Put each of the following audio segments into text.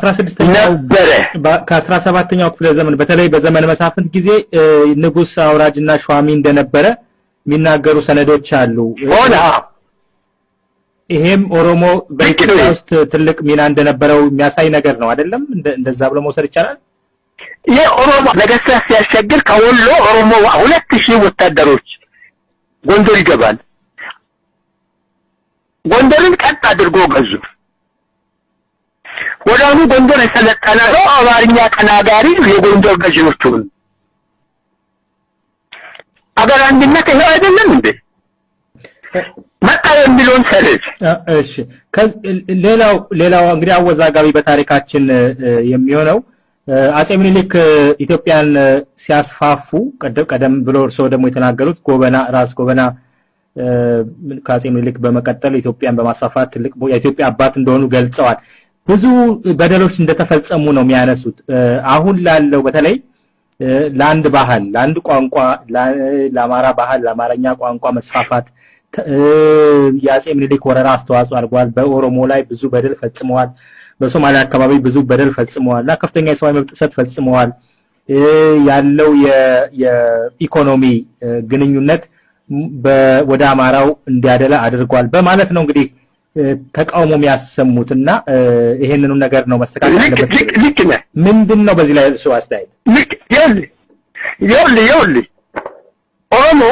16ኛው ነበረ። ከ17ኛው ክፍለ ዘመን በተለይ በዘመነ መሳፍንት ጊዜ ንጉስ አውራጅና ሿሚ እንደነበረ የሚናገሩ ሰነዶች አሉ። ሆነ። ይሄም ኦሮሞ በኢትዮጵያ ውስጥ ትልቅ ሚና እንደነበረው የሚያሳይ ነገር ነው አይደለም? እንደዛ ብሎ መውሰድ ይቻላል። የኦሮሞ ነገስታት ሲያስቸግር ከወሎ ኦሮሞ 2000 ወታደሮች ጎንደር ይገባል። ጎንደርን ቀጥ አድርጎ ገዙ። ወዲያውኑ ጎንደር የሰለጠነ ነው። አማርኛ ተናጋሪ የጎንደር ገዢዎች ሆኑ። አገር አንድነት ይሄው አይደለም እንዴ? መጣ የሚለውን ሰርዝ። እሺ፣ ሌላው እንግዲህ አወዛጋቢ በታሪካችን የሚሆነው አጼ ምኒልክ ኢትዮጵያን ሲያስፋፉ ቀደም ብሎ እርስዎ ደግሞ የተናገሩት ጎበና፣ ራስ ጎበና ከአጼ ምኒልክ በመቀጠል ኢትዮጵያን በማስፋፋት ትልቅ የኢትዮጵያ አባት እንደሆኑ ገልጸዋል። ብዙ በደሎች እንደተፈጸሙ ነው የሚያነሱት። አሁን ላለው በተለይ ለአንድ ባህል፣ ለአንድ ቋንቋ፣ ለአማራ ባህል፣ ለአማርኛ ቋንቋ መስፋፋት የአጼ ምኒልክ ወረራ አስተዋጽኦ አድርጓል። በኦሮሞ ላይ ብዙ በደል ፈጽመዋል። በሶማሊያ አካባቢ ብዙ በደል ፈጽመዋል እና ከፍተኛ የሰብአዊ መብት ጥሰት ፈጽመዋል። ያለው የኢኮኖሚ ግንኙነት ወደ አማራው እንዲያደላ አድርጓል በማለት ነው እንግዲህ ተቃውሞ የሚያሰሙትና ይሄንኑ ነገር ነው መስተካከል ያለበት። ልክ ነህ። ምንድን ነው በዚህ ላይ እርስዎ አስተያየት? ልክ ይኸውልህ ኦሮሞ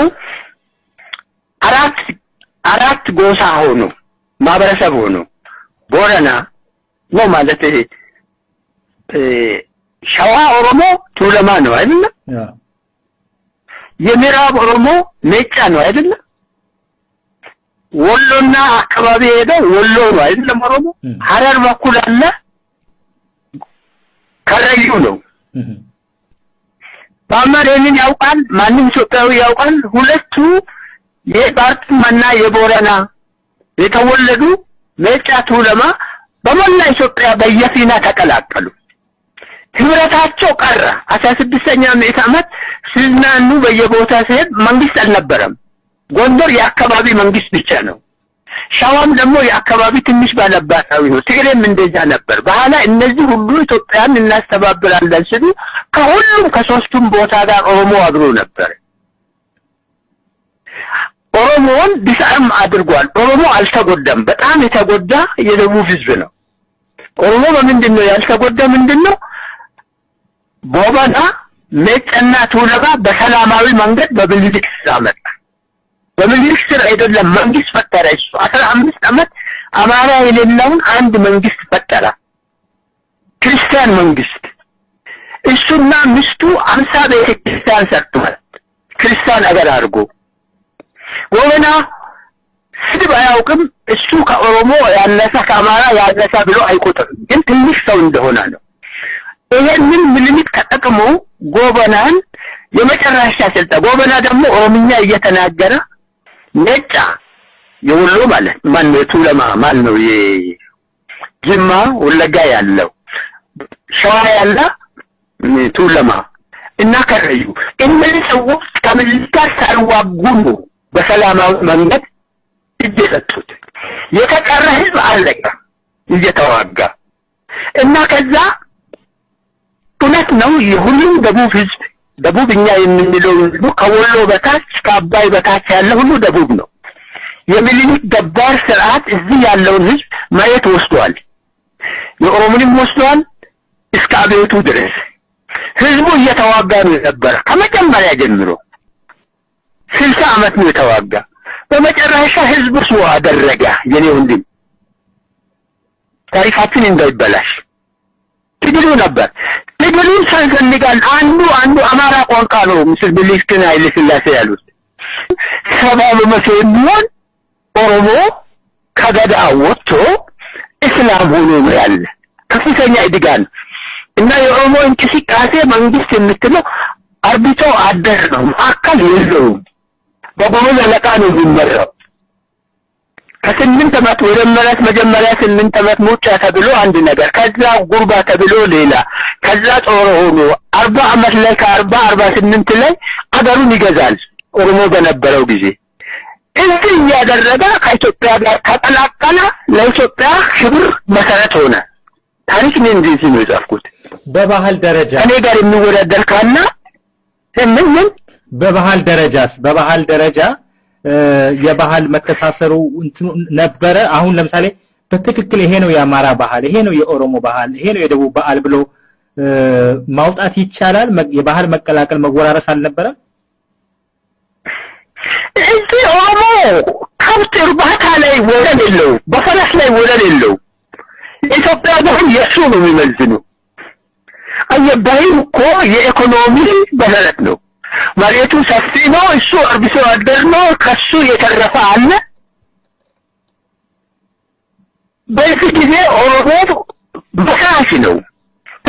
አራት ጎሳ ሆኖ ማህበረሰብ ሆኖ ቦረና ነው ማለት ይሄ ሸዋ ኦሮሞ ቱለማ ነው አይደለ? የምዕራብ ኦሮሞ ሜጫ ነው አይደለ? ወሎና አካባቢ ሄደው ወሎ ነው አይደለም? ኦሮሞ ሐረር በኩል አለ ከረዩ ነው። ባመር ይሄንን ያውቃል፣ ማንም ኢትዮጵያዊ ያውቃል። ሁለቱ የባርጥማና የቦረና የተወለዱ ሜጫ ቱለማ በሞላ ኢትዮጵያ በየፊና ተቀላቀሉ። ህብረታቸው ቀረ። 16ኛ ምዕተ ዓመት ሲዝናኑ በየቦታ ሲሄድ መንግስት አልነበረም። ጎንደር የአካባቢ መንግስት ብቻ ነው። ሸዋም ደግሞ የአካባቢ ትንሽ ባላባታዊ ነው። ትግሬም እንደዛ ነበር። በኋላ እነዚህ ሁሉ ኢትዮጵያን እናስተባብራለን ሲሉ ከሁሉም ከሶስቱም ቦታ ጋር ኦሮሞ አብሮ ነበር። ኦሮሞውን disarm አድርጓል። ኦሮሞ አልተጎዳም። በጣም የተጎዳ የደቡብ ህዝብ ነው። ኦሮሞ በምንድን ነው ያልተጎዳ? ምንድን ነው? ጎበና ሜጫና ቱለማ በሰላማዊ መንገድ በምኒልክ ስር አመጣ። በምኒልክ ስር አይደለም መንግስት ፈጠረ። እሱ 15 ዓመት አማራ የሌለውን አንድ መንግስት ፈጠረ፣ ክርስቲያን መንግስት። እሱና ሚስቱ 50 ቤተ ክርስቲያን ሰርተዋል። ክርስቲያን አገር አድርጎ ጎበና ስድብ አያውቅም። እሱ ከኦሮሞ ያነሰ ከአማራ ያነሰ ብሎ አይቆጥርም፣ ግን ትንሽ ሰው እንደሆነ ነው። ይሄንን ምኒልክ ተጠቅሞ ጎበናን የመጨረሻ ስልጣን፣ ጎበና ደግሞ ኦሮምኛ እየተናገረ ነጫ የወሎ ማለት ማን ነው? የቱለማ ማን ነው? የጅማ ወለጋ ያለው ሸዋ ያለ ቱለማ እና ከረዩ እነዚህ ሰዎች ከምኒልክ ጋር ሳይዋጉ ነው በሰላማዊ መንገድ እጅ የሰጡት። የተቀረ ህዝብ አለቀ እየተዋጋ። እና ከዛ እውነት ነው የሁሉም ደቡብ ህዝብ፣ ደቡብ እኛ የምንለው ሁሉ ከወሎ በታች ከአባይ በታች ያለ ሁሉ ደቡብ ነው። የሚኒሊክ ገባር ስርዓት እዚህ ያለውን ህዝብ መሬት ወስዷል። የኦሮሞንም ወስዷል እስከ አብዮቱ ድረስ። ህዝቡ እየተዋጋ ነው የነበረ ከመጀመሪያ ጀምሮ 60 ዓመት ነው የተዋጋ። በመጨረሻ ህዝቡ ሰው አደረገ። የኔ ወንድም ታሪካችን እንዳይበላሽ ትግሉ ነበር። ትግሉን ሳንፈልጋል አንዱ አንዱ አማራ ቋንቋ ነው ምስል ምኒልክን ኃይለ ሥላሴ ያሉት 70% የሚሆን ኦሮሞ ከገዳ ወጥቶ እስላም ሆኖ ነው ያለ። ከፍተኛ እድጋን እና የኦሮሞ እንቅስቃሴ መንግስት የምትለው አርብቶ አደር ነው፣ ማዕከል የለውም። በጎበዝ አለቃ ነው የሚመራው። ከስምንት ዓመት ወደ መረት መጀመሪያ 8 ዓመት ሙጫ ተብሎ አንድ ነገር፣ ከዛ ጉርባ ተብሎ ሌላ፣ ከዛ ጦር ሆኖ 40 ዓመት ላይ ከአርባ አርባ ስምንት ላይ አገሩን ይገዛል ኦሮሞ በነበረው ጊዜ። እንዲህ እያደረገ ከኢትዮጵያ ጋር ተቀላቀለ። ለኢትዮጵያ ክብር መሰረት ሆነ። ታሪክ እኔ እንደዚህ ነው የጻፍኩት። በባህል ደረጃ እኔ ጋር የሚወዳደር ካለ ምን ምን በባህል ደረጃስ በባህል ደረጃ የባህል መተሳሰሩ እንትኑ ነበረ። አሁን ለምሳሌ በትክክል ይሄ ነው የአማራ ባህል፣ ይሄ ነው የኦሮሞ ባህል፣ ይሄ ነው የደቡብ ባህል ብሎ ማውጣት ይቻላል? የባህል መቀላቀል መወራረስ አልነበረም? እዚህ ኦሮሞ ከብት እርባታ ላይ ወደር የለው፣ በፈረስ ላይ ወደር የለው። የኢትዮጵያ ባህል የእሱ ነው የሚመዝኑ። አየህ፣ ባህል እኮ የኢኮኖሚ መሰረት ነው። መሬቱ ሰፊ ነው፣ እሱ አርብቶ አደር ነው። ከሱ የተረፈ አለ። በዚህ ጊዜ ኦሮሞ በካሽ ነው።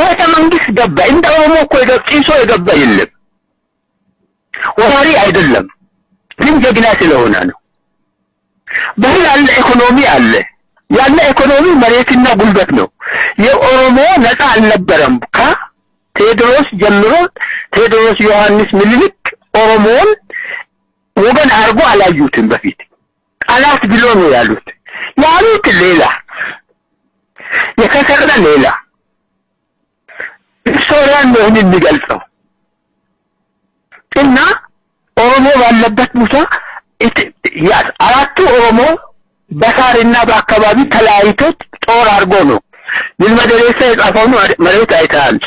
ቤተ መንግስት ገባ። እንደ ኦሮሞ እኮ ጢሶ የገባ የለም። ወራሪ አይደለም፣ ግን ጀግና ስለሆነ ነው። ባህል አለ፣ ኢኮኖሚ አለ። ያለ ኢኮኖሚ መሬትና ጉልበት ነው። የኦሮሞ ነፃ አልነበረም። ከቴዎድሮስ ጀምሮ ቴዎድሮስ፣ ዮሐንስ፣ ምኒልክ ኦሮሞን ወገን አድርጎ አላዩትም። በፊት ጠላት ብሎ ነው ያሉት። ያሉት ሌላ፣ የተሰራ ሌላ። Historian ነው ይህን የሚገልጸው። እና ኦሮሞ ባለበት ቦታ አራቱ ኦሮሞ በሳርና በአካባቢ ተለያይቶ ጦር አድርጎ ነው። ይልማ ደሬሳ የጻፈውን መሬት አይተሃል።